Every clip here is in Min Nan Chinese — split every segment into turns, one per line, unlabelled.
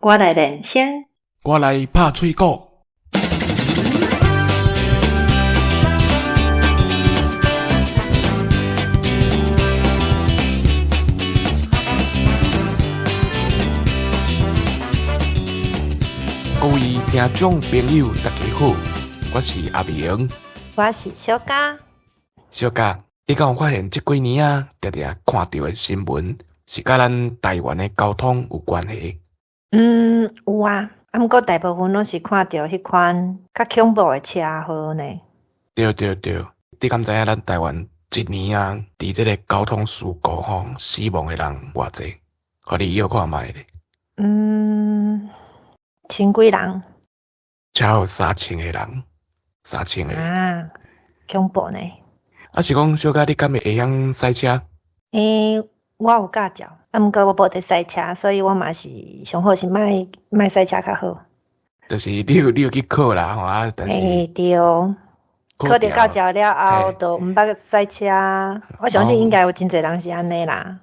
我來練聲，
我來拍喙鼓。各位聽眾朋友，大家好，我是阿明，
我是小嘉。
小嘉，你敢有發現這幾年啊，常常看著的新聞是佮咱台灣的交通有關係？
嗯，有啊，啊，毋過大部分攏是看著彼款較恐怖的車禍呢。
對對對，你敢知影咱台灣一年啊，佇這個交通事故吼，死亡的人偌濟？予你臆看覓咧。
嗯，千幾人？
超過3000個人，3000個。
啊，恐怖呢！
啊，是講小嘉，你敢會會曉駛車？
欸，我有駕照，啊，毋過我無佇駛車，所以我嘛是上好是莫莫駛車較好。
就是你有去考啦吼啊，但是
欸，對，考著駕照了後，就毋捌駛車。我相信應該有真濟人是按呢啦。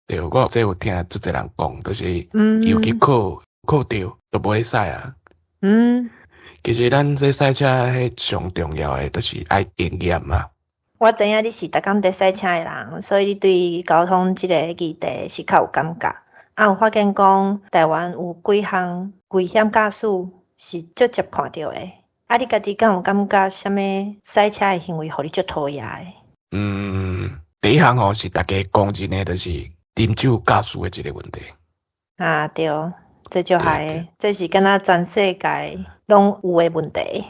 對，我這有聽足濟人講，就是有去考，考著就無咧駛啊。其實咱這駛車，彼上重要的就是愛經驗嘛。
我知影你是逐工佇駛車的人，所以你對交通這个議題是較有感覺。啊，有發現講台灣有幾項危險駕駛是足捷看著的。啊，你家己敢有感覺啥物駛車的行為，予你足討厭的？
嗯，第一項吼是大家公認的，就是啉酒駕駛的這个問題。
啊，對，這足害的，這是敢若全世界攏有的問題。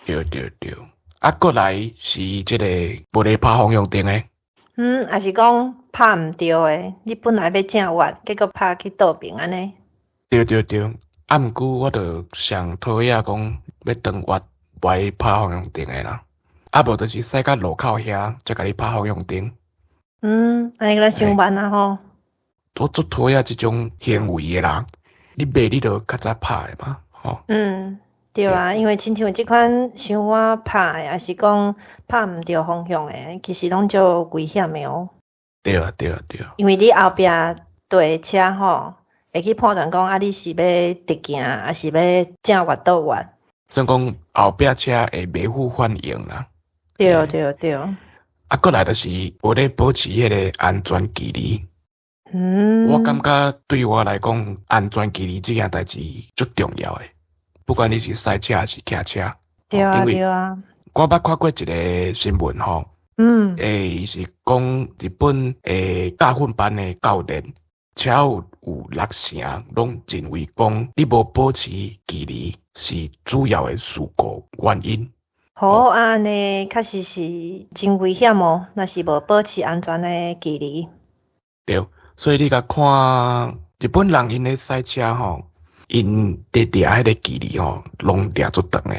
對對對。啊，閣來是這個無咧拍方向燈的。
嗯，抑是講拍毋著的，你本來欲正彎，結果拍去倒爿按呢。
對對對，啊，毋過我就上討厭講欲轉彎無愛拍方向燈的啦，啊無就是駛到路口遐才共你拍方向燈。
嗯，按呢敢若傷慢啊吼。
我足討厭這種行為的人，你袂你就較早拍的嘛，吼。
嗯。對啊，因為親像這款傷晚拍的，抑是講拍毋著方向的，其實攏足危險的哦。
對啊，對啊，對啊。
因為你後壁綴車吼，會去判斷講啊，你是欲直行，抑是欲正彎倒彎。
算講後壁車會袂赴反應啦。
對對對。
啊，閣來就是無咧保持彼个安全距離。我感覺對我來講，安全距離這件代誌足重要的。不管你是駛車抑是騎車，
對啊，
因為
對啊。
我捌看過一个新聞吼，欸，伊是講日本的駕訓班的教練，車有六成攏認為講你無保持距離是主要的事故原因。
好，啊，按呢確實是真危險哦，若是無保持安全的距離。
對，所以你共看日本人𪜶咧駛車吼，𪜶佇掠彼个距離吼，攏掠足長的。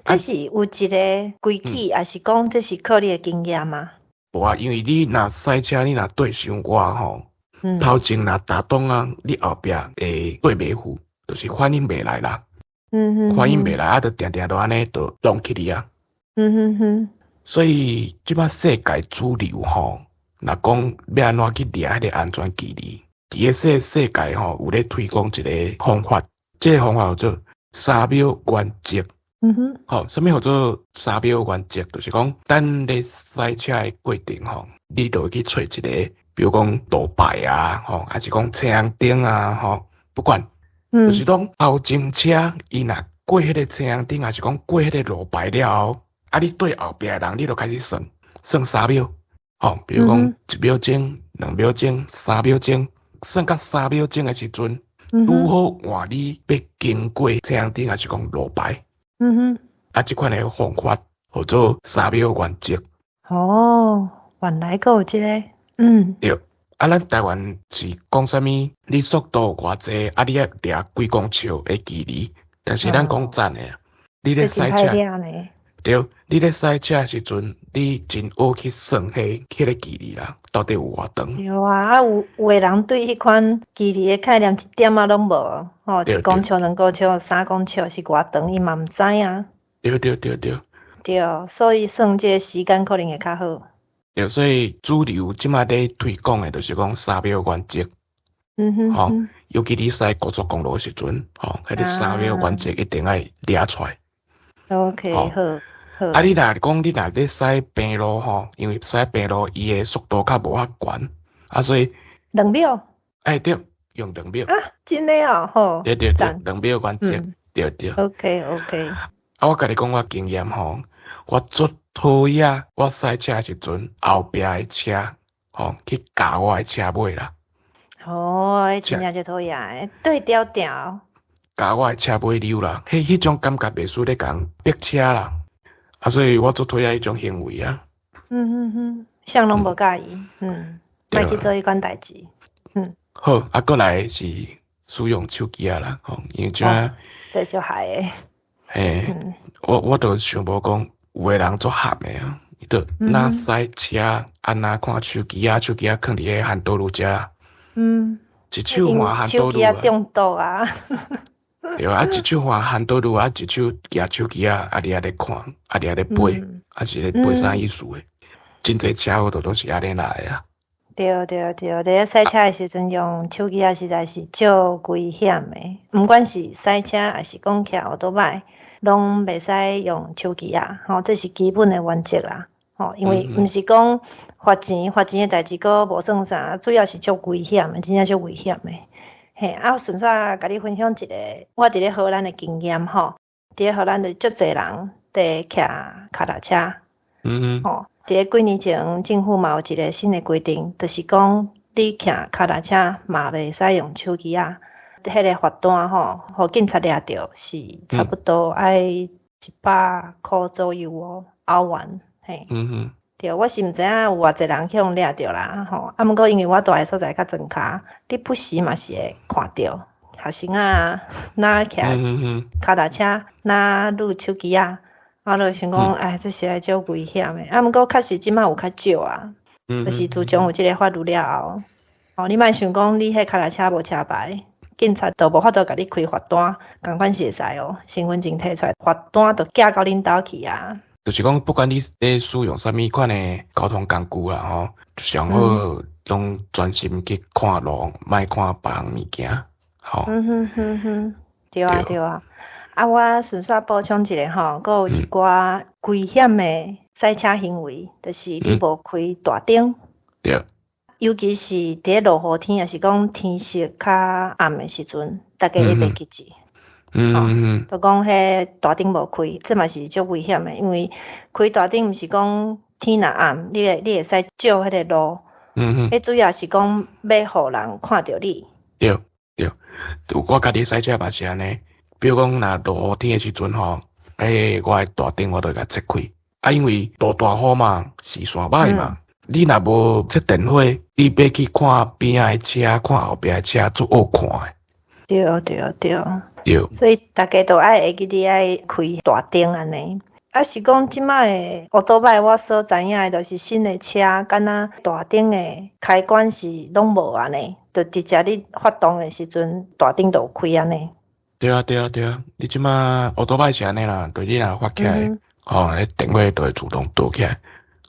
這是有一个規矩，抑是講這是靠你的經驗嗎？
無啊，因為你若駛車，你若綴傷倚吼，頭前若踏擋啊，你後壁會綴袂赴，就是反應袂來啦。反應袂來啊，就定定都按呢，就撞去你啊。所以這擺世界主流吼，若講欲按怎去掠彼个安全距離，佇个世界吼有咧推廣一个方法，這个方法叫做三秒原則。吼，啥物叫做三秒原則？就是講，咱咧駛車的過程吼，你就會去揣一个，比如講路牌啊，吼，抑是講青紅燈啊，吼，不管，就是講頭前車伊若過彼个青紅燈，抑是講過彼個路牌了後，啊，你對後壁的人，你就開始算，算三秒，吼，比如講一秒鐘、2秒鐘、三秒鐘。算到三秒鐘的時陣，拄好換你欲經過青紅燈，抑是講路牌。啊，這款的方法號做三秒原則。
哦，原來閣有這个，
對，啊，咱台灣是講啥物？你速度偌濟，啊，你愛掠幾公尺的距離。但是咱講真的，你咧駛車，對，你咧駛車的時陣，你真學去算彼个距離啦，到底有偌長？
對啊，啊有有的人對彼款距離的概念一點仔攏無，吼，1公尺、2公尺、3公尺是偌長，伊嘛毋知影。
對對對對。
對，所以算這个時間可能會較好。
對，所以主流這擺咧推廣的，就是講三秒原則。吼，尤其你駛高速公路的時陣，吼，彼个3秒原則一定愛掠出來。
OK，好，好。
啊，你若講你若咧駛平路吼，因為駛平路伊的速度較無遐懸，啊，所以
2秒。
欸對，用兩秒。
啊，真的哦，好。
對對對，兩秒原則，對對。
OK。
啊，我共你講我經驗吼，我足討厭我駛車的時陣，後壁的車吼去軋我的車尾啦。
哦，彼真正足討厭的，對調調。
軋我的車尾溜啦，彼種感覺袂輸咧共人逼車啦。啊，所以我足討厭彼種行為啊。
啥攏無佮意，莫去做彼款代誌。
好，啊，閣來是使用手機仔啦，吼，因為這
這足害的。
嘿，我就想無講，有的人足合的啊，伊就若駛車，啊若看手機仔，手機仔囥佇彼 handle 遮啦。一手按 handle
手機仔中毒啊。
對啊，一手按 handle 啊，一手舉手機仔，啊佇遐咧看，啊佇遐咧飛，啊是咧飛啥意思的？真濟車禍都攏是按呢來的啊。
對對對，佇咧駛車的時陣用手機仔實在是足危險的，毋管是駛車抑是講騎歐多擺，攏袂使用手機仔，吼，這是基本的原則啦，吼，因為毋是講罰錢，罰錢的代誌閣無算啥，主要是足危險的，真正足危險的。嘿，啊，順紲共你分享一個我佇咧荷蘭的經驗吼，佇咧荷蘭就足濟人佇騎跤踏車，吼，佇咧幾年前政府嘛有一個新的規定，就是講你騎跤踏車嘛袂使用手機仔，彼個罰單吼，予警察掠著是差不多愛100箍左右哦，歐元，嘿。對，我是毋知影有偌濟人去予掠著啦，吼。啊，毋過因為我蹛的所在較莊跤，你不時嘛是會看著學生仔若騎跤踏車，若擼手機仔，我就想講，哎，這實在足危險的。啊，毋過確實這擺有較少啊，就是自從有這个法律了後，哦，你莫想講你彼跤踏車無車牌，警察都無法度共你開罰單，仝款是會使哦，身份證提出來，罰單就寄到恁兜去啊。
就是講，不管你咧使用啥物款的交通工具啦，吼，上好攏專心去看路，莫看別項物件，吼。
嗯哼哼哼，對啊對啊。啊，我順紲補充一下吼，閣有一寡危險的駛車行為，就是你無開大燈。尤其是佇咧落雨天，抑是講天色較暗的時陣，大家會袂記住。就講彼大燈無開，這嘛是足危險的，因為開大燈毋是講天若暗，你會使照彼个路。彼主要是講欲予人看著你。
對對，我家己駛車嘛是按呢，比如講若落雨天的時陣吼，欸，我的大燈我都會共切開。啊，因為落大雨嘛，視線歹嘛，你若無切電火，你欲去看邊仔的車，看後壁的車，足惡看的。
對對對。
對。
所以逐家都愛會記得愛開大燈按呢。啊是講這擺的歐多擺，我所知影的，就是新的車，敢若大燈的開關是攏無按呢，就直接你發動的時陣，大燈就有開按呢。
對啊對啊對啊，你這擺歐多擺是按呢啦，就你若發起來，吼，彼電火就會自動倒起來。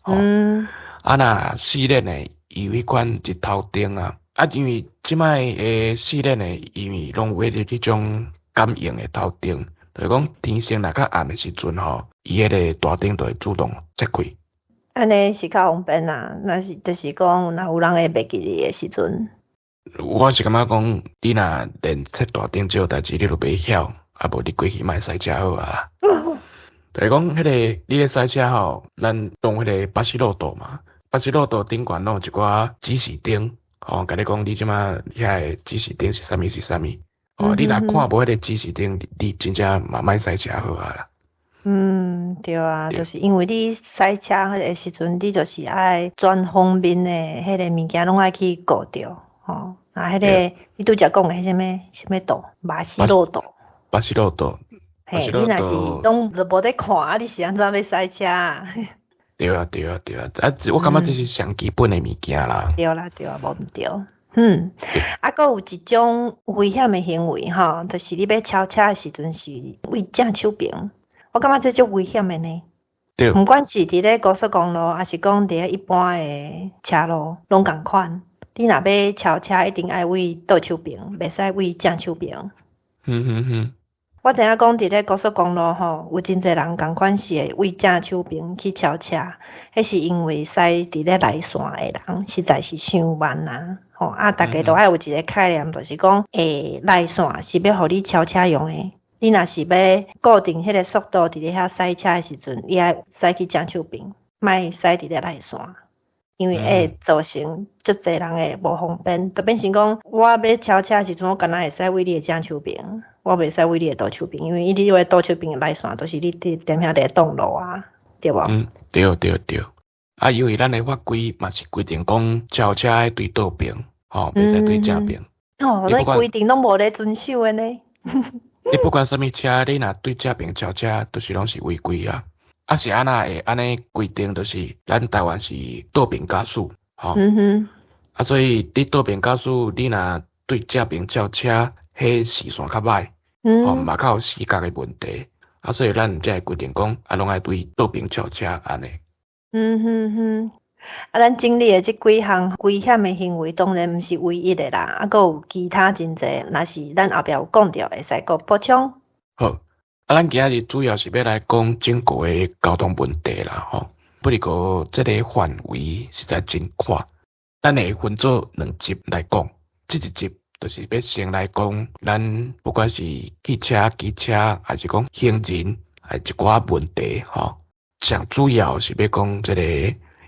啊若四輪的，伊有彼款日頭燈啊，啊因為這擺的四輪的，因為攏有彼種感應的頭燈，就是講天色若較暗的時陣吼，伊彼个大燈就會自動切開。
按呢是較方便啦，若是就是講若有人會袂記得的時陣。
我是感覺講，你若連切大燈這個代誌你都袂曉，啊無你規氣莫駛車好啊。就是講，彼个你咧駛車吼，咱用彼个巴士路道嘛，巴士路道頂懸攏有一寡指示燈，吼，共你講你這擺遐个指示燈是啥物是啥物，哦，你若看無彼个指示燈，你真正嘛莫駛車好啊啦。
嗯，對啊，就是因為你駛車彼个時陣，你就是愛全方面的彼个物件攏愛去顧著，吼。啊，彼个你拄才講的彼啥物啥物道，巴士路道。
巴士路道。
嘿，你若是攏無咧看，啊，你是按怎欲駛車？
對啊，對啊，對啊，啊，我感覺這是上基本的物件啦。
對啦，對啊，無毋對。啊，閣有一種危險的行為吼，就是你欲超車的時陣是位正手爿，我感覺這足危險的呢。毋管是佇咧高速公路，抑是講佇咧一般的車路，攏仝款。你若欲超車，一定愛對倒手爿，袂使對正手爿。我知影講佇咧高速公路吼，有真濟人仝款是會對正手爿去超車，彼是因為駛佇咧內線的人實在是傷慢啊！吼啊，逐家都愛有一個概念，就是講，內線是欲予你超車用的。你若是欲固定彼個速度佇咧遐駛車的時陣，你愛駛去正手爿，莫駛佇咧內線，因為會造成足濟人的無方便，就變成講我欲超車的時陣，我敢若會使對你的正手爿，我袂使對你的倒手爿，因為你的倒手爿的內線都是你佇踮遐咧擋路啊，對無？
嗯，對對對。啊，因為咱的法規嘛是規定講超車愛對倒爿，吼，袂使對正爿。
哦，那規定攏無咧遵守的呢。
你不管啥物車，你若對正爿超車，就是攏是違規啊。啊是按怎會按呢規定？就是咱台灣是倒爿駕駛，吼。啊，所以你倒爿駕駛，你若對正爿超車，彼視線較歹，吼，嘛較有死角的問題。啊，所以咱才會規定講，啊，攏愛對倒爿超車按呢。
嗯哼哼。啊，咱整理的這幾項危險的行為，當然毋是唯一的啦，啊，閣有其他真濟，若是咱後壁有講著，會使閣補充。
好，啊，咱今日主要是欲來講整個的交通問題啦，吼。不過這個範圍實在真闊，咱會分做兩集來講。這一集就是欲先來講，咱不管是汽車、機車，還是講行人，還一寡問題，吼。上主要是欲講這個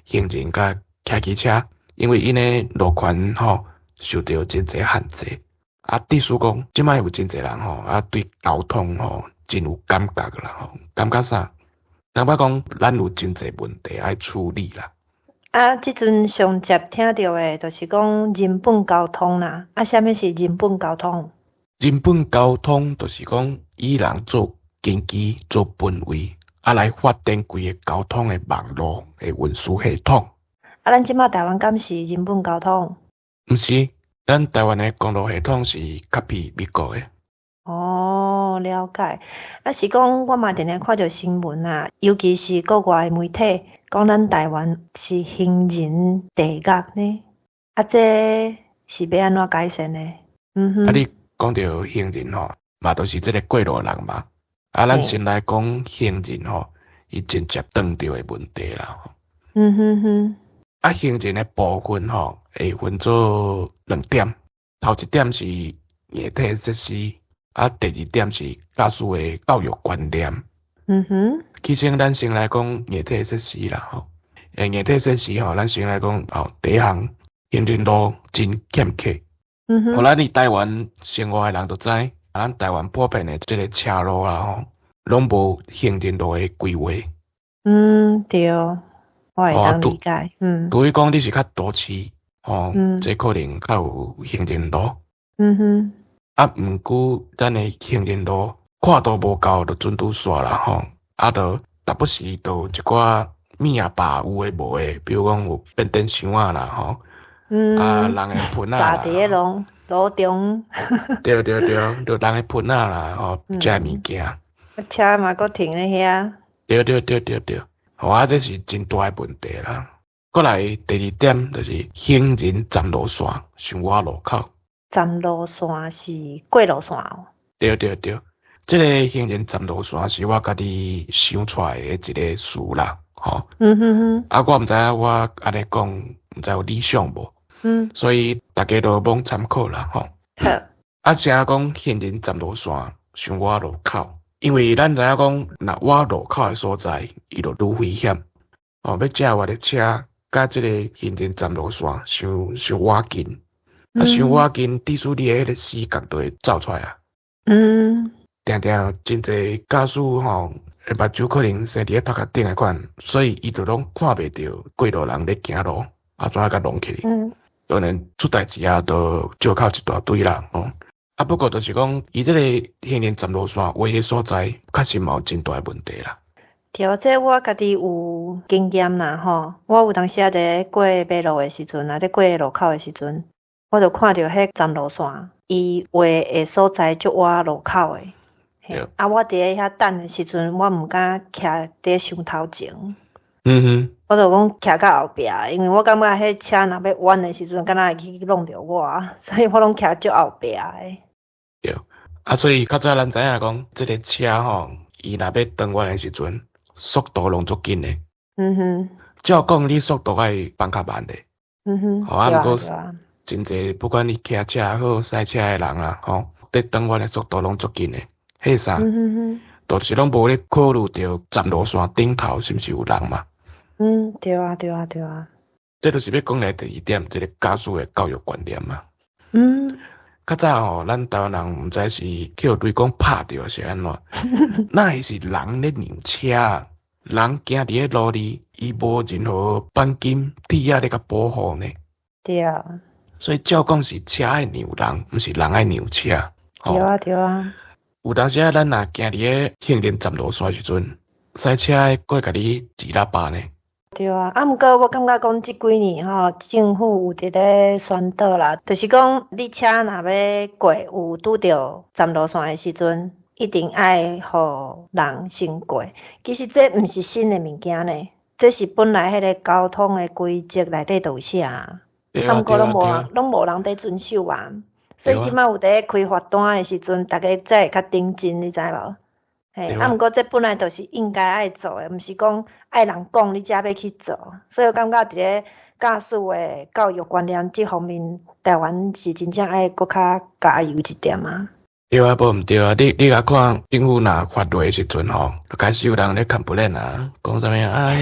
行人佮騎機車，因為𪜶的路權吼受著真濟限制。啊，意思講，這擺有真濟人吼，啊對交通吼真有感覺啦吼，感覺啥？感覺講咱有真濟問題愛處理啦。
啊，這陣上捷聽著的，就是講人本交通啦。啊，啥物是人本交通？
人本交通就是講以人做根基、做本位，啊來發展規个交通的網路的運輸系統。
啊，咱這馬台灣敢是人本交通？
毋是，咱台灣的公路系統是 copy 美國的。
哦，了解。啊，是講我嘛定定看著新聞啊，尤其是國外的媒體，講咱台灣是行人地獄呢。啊，這是欲按怎解釋呢？嗯哼。
啊，你講著行人吼，嘛都是這个過路人嘛。啊，咱先來講行人吼，伊直接撞著的問題啦。啊，行人的部分吼，會分做兩點。頭一點是硬體設施，啊，第二點是駕駛的教育觀念。起先咱先來講硬體設施啦，吼。硬體設施吼，咱先來講吼，第一項行人路真欠缺。予咱佇台灣生活的人就知，咱台灣普遍的這个車路啦吼，攏無行人路的規劃。
嗯，對，我會當理解。嗯。
除非講你是較都市，吼，這可能較有行人路。啊，毋過咱的行人路闊度無夠，就準拄煞啦吼。啊，就逐不時就有一寡物仔吧有的無的，比如講有變電箱仔啦吼。啊，人的盆仔啦。
雜佇咧路路中。
對對對，就人的盆仔啦吼，這物件。
車嘛，閣停咧遐。
對對對對對，吼啊，這是真大的問題啦。過來第二點就是行人暫路線傷倚路口。
暫路線是過路線哦。
對對對，這个行人暫路線是我家己想出來的一个詞啦，吼。啊，我毋知影我按呢講，毋知有理想無？所以逐家都罔參考啦，吼。
好。
啊，啥講行人暫路線傷倚路口？因為咱知影講，若倚路口的所在，伊就愈危險。哦，欲正倚的車，佮這个行人暫路線傷傷倚近，啊，傷倚近，致使你的彼个死角就會走出來啊。定定真濟駕駛吼，目睭可能生佇咧頭殼頂的款，所以伊就攏看袂著過路人咧行路，啊怎啊共弄起去。當然出代誌啊，就借口一大堆啦，吼。啊，不過就是講，伊這个行人暫路線畫的所在，確實嘛有真大的問題啦。
對，這我家己有經驗啦，吼。我有當時仔佇過馬路的時陣，啊，佇過路口的時陣，我就看著彼暫路線，伊畫的所在足倚路口的。啊，我佇咧遐等的時陣，我毋敢徛佇傷頭前。我就講徛較後壁，因為我感覺彼車若欲彎的時陣，敢若會去挵著我，所以我攏徛足後壁的。
對，啊，所以較早咱知影講，這个車吼，伊若欲轉彎的時陣，速度攏足緊的。照講你速度愛放較慢的。吼，啊，毋過真濟不管你騎車也好，駛車的人啊，吼，佇轉彎的速度攏足緊的，彼啥，就是攏無咧考慮著暫路線頂頭是毋是有人嘛？
嗯，對啊，對啊，對啊。
這就是欲講來第二點，這个駕駛的教育觀念嘛。較早吼，咱台灣人毋知是去予雷公拍著是按怎，哪會是人咧讓車？人行佇咧路裡，伊無任何鈑金鐵仔咧共保護呢。
對啊。
所以照講是車愛讓人，毋是人愛讓車。
對啊，對啊。
有當時啊，咱若行佇咧行人暫路線時陣，駛車的閣會共你按喇叭呢。
對啊，啊，毋過我感覺講這幾年吼，政府有佇咧宣導啦，就是講你車若欲過，有拄著暫路線的時陣，一定愛予人先過。其實這毋是新的物件呢，這是本來彼个交通的規則內底就有寫啊。啊，毋過攏無人，攏無人佇遵守啊。所以這擺有佇咧開罰單的時陣，逐家才會較認真，你知無？嘿，啊，毋過這本來就是應該愛做的，毋是講愛人講你才欲去做。所以我感覺佇咧駕駛的教育觀念這方面，台灣是真正愛閣較加油一點啊。
對啊，無毋對啊！你若看政府若罰落的時陣吼，就開始有人咧 complain 啊，講啥物啊？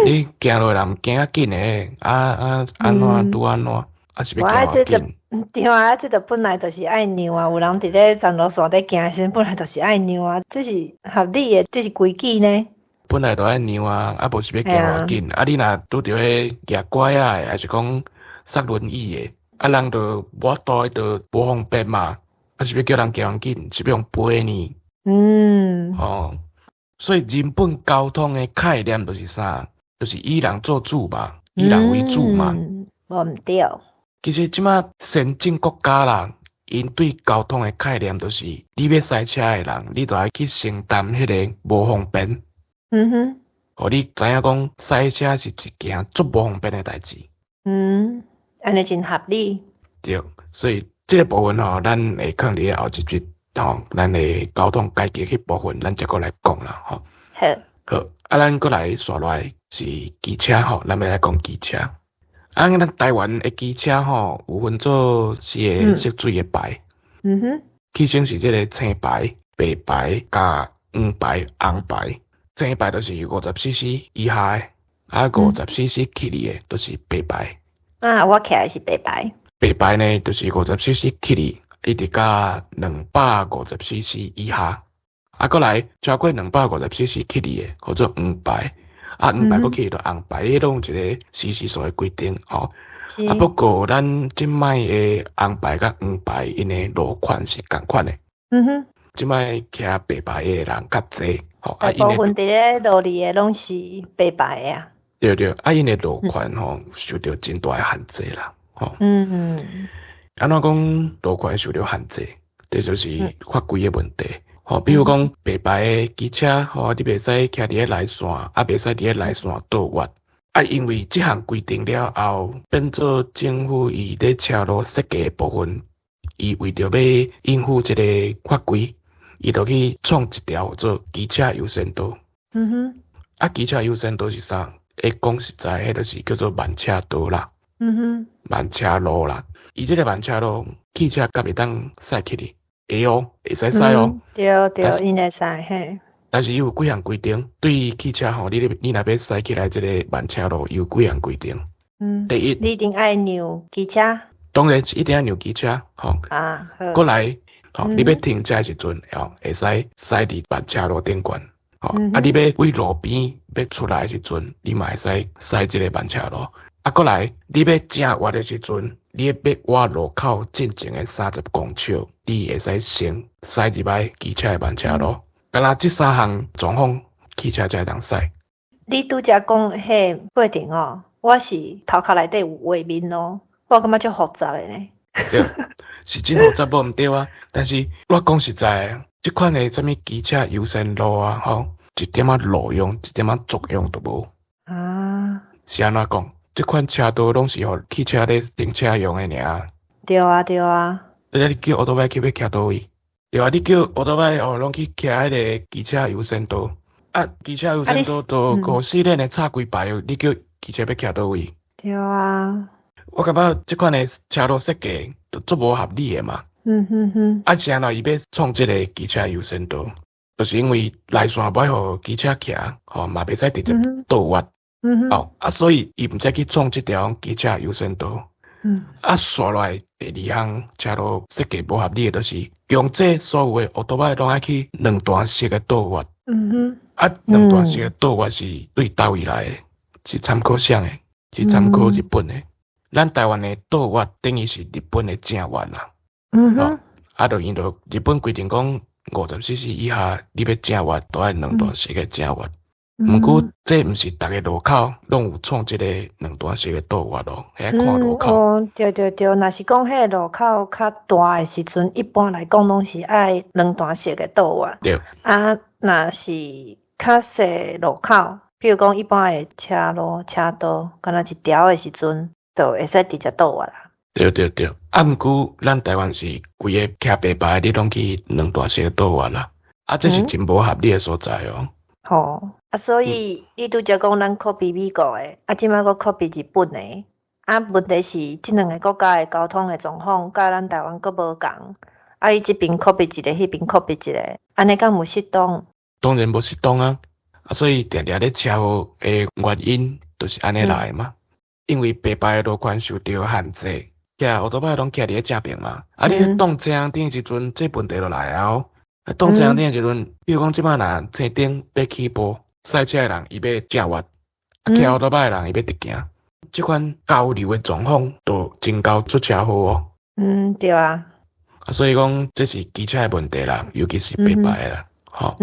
你行路人行較緊的，啊啊按怎拄按怎，啊是欲行偌緊？
對啊，這就本來就是愛讓啊，有人佇咧暫路線佇行的時陣，本來就是愛讓啊，這是合理的，這是規矩呢。
本來就愛讓啊，啊無是欲行偌緊？啊你若拄著彼舉拐仔的，抑是講捒輪椅的，啊人就無法度，就無方便嘛。啊是欲叫人行緊，是欲予背呢？哦，所以人本交通的概念就是啥？就是以人做主嘛，以人為主嘛。
無毋對。
其實這馬先進國家啦，𪜶對交通的概念就是，你欲駛車的人，你就愛去承擔彼个無方便。予你知影講，駛車是一件足無方便的代誌。
嗯，按呢真合理。
對，所以這个部分吼，咱會囥佇咧後一集吼，咱的交通改革彼部分，咱才閣來講啦吼。
好。
好，啊，咱閣來紲落來是機車吼，咱欲來講機車。啊，咱台灣的機車吼，有分做四个色水的牌。起先是這个青牌、白牌、佮黃牌、紅牌。青牌就是50 cc 以下的，啊，50 cc 起的，就是白牌。
啊，我騎的是白牌。
白牌呢，就是50 cc 起，一直到250 cc 以下。啊，閣來超過250 cc 起的，號做黃牌。啊，黃牌閣起就紅牌，彼攏有一個 cc 數的規定吼。啊，不過咱這擺的紅牌佮黃牌，𪜶的路款是仝款的。這擺騎白牌的人較濟，吼。
大部分佇咧路裡的攏是白牌的啊。
對對，啊，𪜶的路權吼受著真大的限制啦，吼。按怎講路權受著限制？這就是法規的問題。吼，比如講白牌的機車，吼，你袂使騎佇咧內線，啊，袂使佇咧內線倒彎。啊，因為這項規定了後，變做政府伊佇車路設計的部分，伊為著欲應付這個法規，伊就去創一條叫做機車優先道。啊，機車優先道是啥？會講實在，彼就是叫做慢車道啦。慢車路啦，伊這个慢車路，汽車敢會當駛起去？會哦，會使駛哦。
對對，𪜶會使嘿。
但是伊有幾項規定，對於汽車吼，你若欲駛起來這个慢車路，伊有幾項規定。第一，
你一定愛讓機車。
當然是一定愛讓機車，吼。
啊，好。
閣來，吼，你欲停車的時陣，吼，會使駛佇慢車路頂懸。吼，啊，你欲對路邊欲出來的時陣，你嘛會使駛這个慢車路。啊，閣來，你欲正彎的時陣，你欲倚路口進前的30公尺，你會使先駛入來機車的慢車路。敢若這三項狀況，汽車才會當駛。
你拄才講彼過程哦，我是頭殼內底有畫面咯，我感覺足複雜的呢。
對，是真複雜，無毋對啊。但是我講實在的，這款的啥物機車優先路啊，吼，一點仔路用，一點仔作用都無。
啊。
是按怎講？這款車道攏是予汽車咧停車用的爾。
對啊，對啊。
你叫歐多擺去欲徛佗位？對啊，你叫歐多擺哦，攏去徛彼个機車優先道。啊，機車優先道都五四輪的插規排，你叫機車欲徛佗位？
對啊。
我感覺這款的車路設計都足無合理的嘛。啊，是按怎伊欲創這个機車優先道？就是因為內線無愛予機車騎，吼嘛袂使直接倒彎。哦，啊，所以伊毋才去創這條機車優先道。啊，紲落來第二項車路設計無合理的，就是強制所有的歐多擺攏愛去兩段式的倒彎。啊，兩段式的倒彎是對佗位來的？是參考啥的？是參考日本的。咱台灣的倒彎等於是日本的正彎啦。啊，就𪜶就日本規定講50 cc 以下，你欲正彎都愛兩段式的正彎。毋過這毋是逐个路口攏有創這个兩段式的倒彎咯，彼愛看路口。
哦，對對對，若是講彼个路口較大的時陣，一般來講攏是愛兩段式的倒彎。
對。
啊，若是較細路口，比如講一般的車路、車道，敢若一條的時陣，就會使直接倒彎啦。
對對對，啊，毋過咱台灣是規个騎白牌，你攏去兩段式的倒彎啦，啊，這是真無合理的所在哦。
吼，啊，所以你拄才講咱 copy 美國的，啊，這擺閣 copy 日本的，啊，問題是這兩个國家的交通的狀況，佮咱台灣閣無仝，啊，伊這邊 copy 一个，彼邊 copy 一个，按呢敢有適當？
當然無適當啊！啊，所以定定咧車禍的原因，就是按呢來的嘛。因為白牌的路權受著限制，騎歐多擺攏徛佇咧正爿嘛，啊，你擋車燈的時陣，這問題就來啊哦。啊，擋車燈的時陣，比如講這擺若青燈欲起步，賽車的人伊欲正彎，啊，騎歐多擺的人伊欲直行，這款交流的狀況就真𠢕出車禍哦。
嗯，對啊。
啊，所以講這是機車的問題啦，尤其是白牌的啦，吼。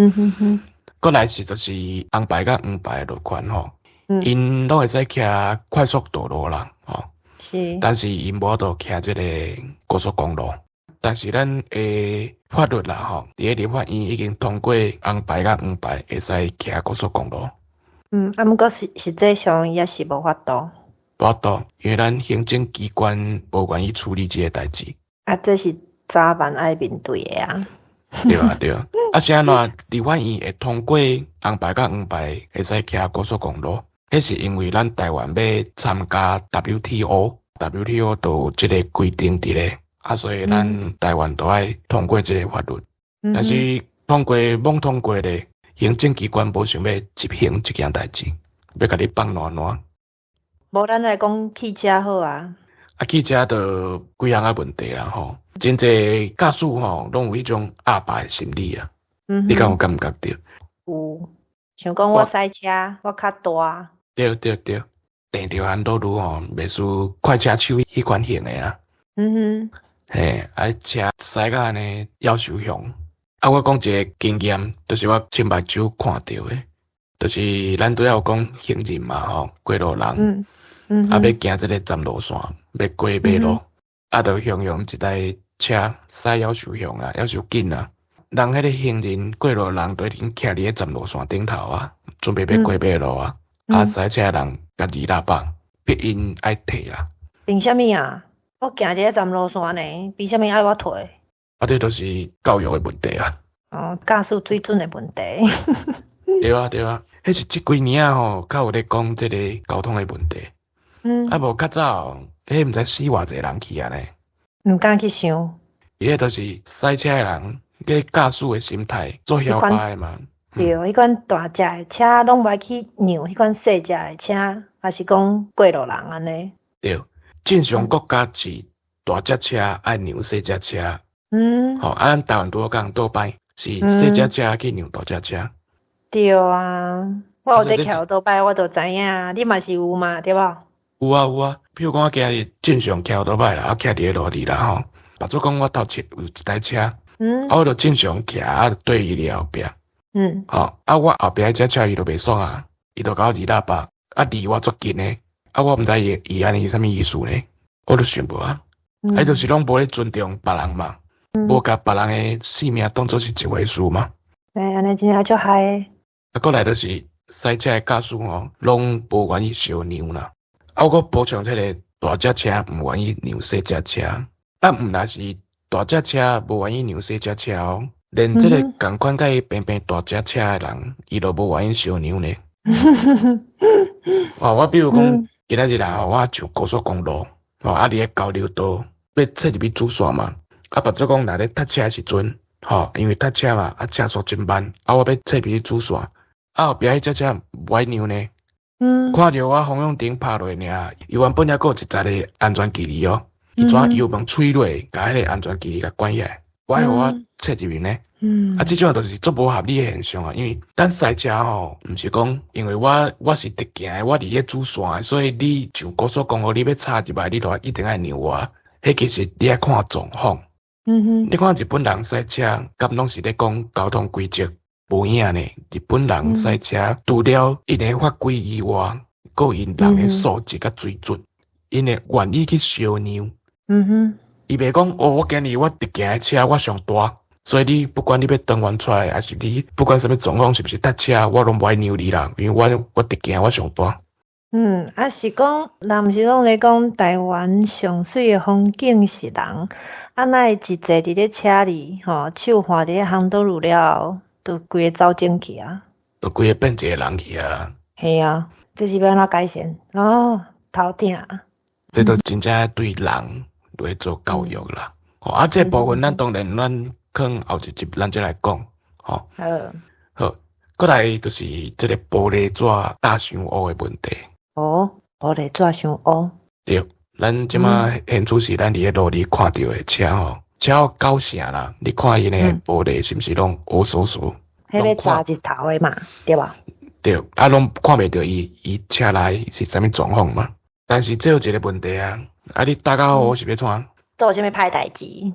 閣來是就是紅牌佮黃牌的路權吼，𪜶攏會使騎快速道路啦，吼。但是𪜶無法度騎這个高速公路。但是咱的法律啦，吼，佇咧立法院已經通過紅牌佮黃牌會使騎高速公路。
嗯，啊，毋過實際上伊也是無法度。
無法度，因為咱行政機關無願意處理這个代誌。
啊，這是早晚愛面對的啊。
對啊，對啊。啊，是按怎立法院會通過紅牌佮黃牌會使騎高速公路？彼是因為咱台灣欲參加 WTO，WTO 都有這个規定佇咧，啊，所以咱台灣都愛通過這个法律。但是通過罔通過咧，行政機關無想欲執行這件代誌，欲共你放爛爛。
無咱來講汽車好啊。
啊，汽車就幾項仔問題啦吼，真濟駕駛吼，攏有彼種鴨霸的心理啊。你敢有感覺著？
有，像講我駛車，我較大。
對對對，鄭著安道路吼，袂輸快車手彼款型的啦。嘿，啊車駛甲按呢夭壽雄。啊，我講一个經驗，就是我親目睭看著的，就是咱拄仔有講行人嘛吼，過路人，啊，欲行這个站路線，欲過馬路，啊，就雄雄一台車駛夭壽雄啊，夭壽緊啊，人彼个行人過路人都已經徛佇咧站路線頂頭啊，準備欲過馬路啊，啊，駛車的人共按喇叭，逼𪜶愛退啦。
憑啥物啊？我行佇咧站路線呢，憑啥物愛我退？
啊，這就是教育的問題啊。
哦，駕駛水準的問題。
對啊對啊，彼是這幾年仔吼，較有咧講這个交通的問題。啊無較早，彼毋知死偌濟人去啊呢。
毋敢去想。
伊彼就是駛車的人，个駕駛的心態做囂巴的嘛。
對，彼款大隻的車攏無愛去讓彼款細隻的車，抑是講過路人按呢。
對，正常國家是大隻車愛讓細隻車。吼，啊，咱台灣拄好共倒擺，是細隻車去讓大隻車。
對啊，我有佇騎歐多擺，我就知影，你嘛是有嘛，對無？
有啊有啊，比如講我今日正常騎歐多擺啦，啊，徛佇咧路裡啦吼，別做講我頭前有一台車，啊，我就正常騎啊，對伊咧後壁，吼，啊，我後壁彼隻車伊就袂爽啊，伊就共我按喇叭，啊，離我足近的，啊，我毋知伊伊按呢是啥物意思呢，我就想無啊，啊，就是攏無咧尊重別人嘛，無共別人的性命當做是一回事嘛。
欸，按呢真正足害的。
啊，閣來就是，駛車的駕駛吼，攏無願意相讓啦。啊，我閣補充這个大隻車毋願意讓細隻車，啊，毋但是大隻車無願意讓細隻車哦，連這个仝款佮伊平平大隻車的人，伊都無願意相讓呢。哦，我比如講，今仔日啦，我上高速公路，吼，啊，佇咧交流道欲切入去主線嘛，啊，別做講若咧塞車的時陣，吼，因為塞車嘛，啊，車速真慢，啊，我欲切入去主線，啊，後壁彼隻車無愛讓呢。看著我方向燈拍落爾，伊原本抑閣有一節的安全距離哦，伊怎油門吹落，共彼个安全距離共關起來，無愛予我切入去呢。啊，這種就是足無合理的現象啊，因為咱駛車吼，毋是講因為我是直行的，我佇咧主線的，所以你上高速公路你欲插入來，你就一定愛讓我。彼其實你愛看狀況。你看日本人駛車，敢攏是咧講交通規則？無影呢。日本人駛車，除了𪜶的法規以外，閣有𪜶人的素質佮水準，𪜶會願意去相讓。伊袂講哦，我今日我直行的車我上大，所以你不管你欲轉彎出來，抑是你不管啥物狀況，是毋是塞車，我攏無愛讓你啦，因為我直行我上大。
嗯，啊是講，人毋是攏咧講台灣上媠的風景是人，啊哪會一坐佇咧車裡，吼，手橫佇咧航道路了後，就規个走精去啊！
就規个變一个人去啊！
嘿啊，這是欲按怎改善？哦，頭疼。
這都真正對人來做教育啦。吼，啊，這部分咱當然咱可能後一集咱再來講，吼。
好。
好，過來就是這个玻璃紙打傷烏的問題。
哦，玻璃紙傷烏。
對，咱這馬現此時咱佇咧路裡看著的車吼，車九成啦，你看𪜶的玻璃是毋是攏烏嗖嗖？
彼个遮日頭的嘛，對無？
對，啊，攏看袂著伊車內是啥物狀況嘛。但是這有一个問題啊，啊，你打甲烏是欲創啥？
做啥物歹代誌？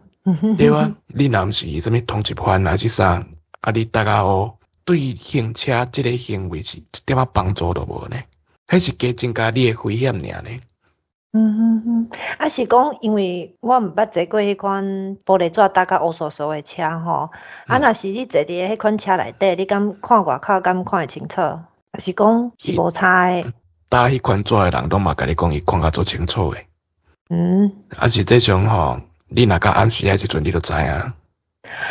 對啊，你若毋是啥物通緝犯還是啥？啊，你打甲烏，對行車這个行為是一點仔幫助都無呢？彼是加增加你的危險爾呢。
嗯嗯嗯，啊是講，因為我毋捌坐過彼款玻璃紙打甲烏嗖嗖的車吼，啊，若是你坐佇彼款車內底，你敢看外口敢看會清楚？抑是講是無差的？
打彼款紙的人攏嘛共你講，伊看甲足清楚的。啊，實際上吼，你若到暗時的時陣，你就知影。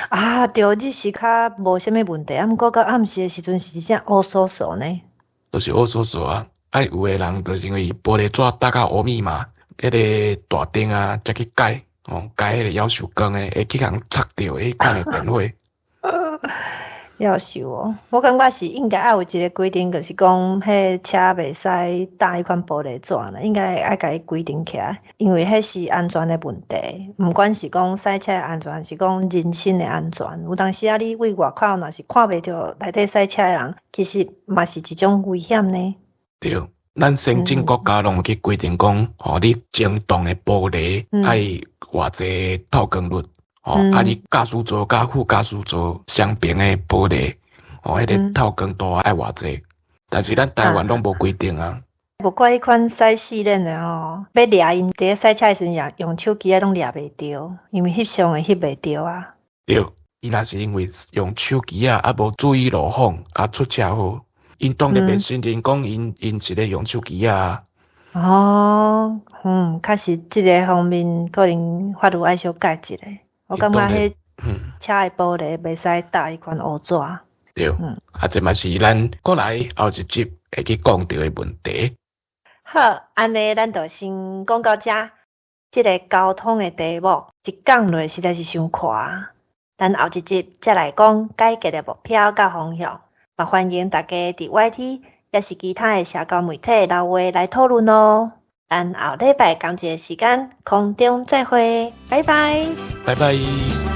啊，對，日時較無啥物問題，啊，毋過到暗時的時陣是真正烏嗖嗖呢。
就是烏嗖嗖啊！啊，有的人就是因為玻璃紙打甲烏密嘛，彼个大燈啊，才去改，哦，改彼个夭壽光的，會去共插著彼款的電火。
夭壽哦，我感覺是應該愛有一个規定，就是講，彼車袂使打彼款玻璃紙啦，應該愛共伊規定起來，因為彼是安全的問題，毋管是講駛車的安全，是講人身的安全。有當時啊，你對外口若是看袂著內底駛車的人，其實嘛是一種危險呢。
對，咱先進國家攏有去規定講，吼，你前擋的玻璃愛偌濟透光率，吼，啊，你駕駛座佮副駕駛座雙邊的玻璃，吼，彼个透光度愛偌濟，但是咱台灣攏無規定啊。
無怪彼款駛四輪的吼，欲掠𪜶佇咧駛車的時陣，用手機仔攏掠袂著，因為翕相會翕袂著啊。
對，伊若是因為用手機仔，啊無注意路況，啊出車禍。𪜶當然袂承認講𪜶是咧用手機仔。
哦，嗯，確實這个方面可能法律愛小改一下。我感覺彼車的玻璃袂使打彼款烏紙。
對，啊，這嘛是咱過來後一集會去講著的問題。
好，按呢，咱就先講到遮。這个交通的題目一講落實在是傷闊。咱後一集才來講改革的目標佮方向。嘛歡迎大家佇 YT，抑是其他的社交媒體留話來討論哦。咱後禮拜仝一个時間空中再會，拜拜。
拜拜。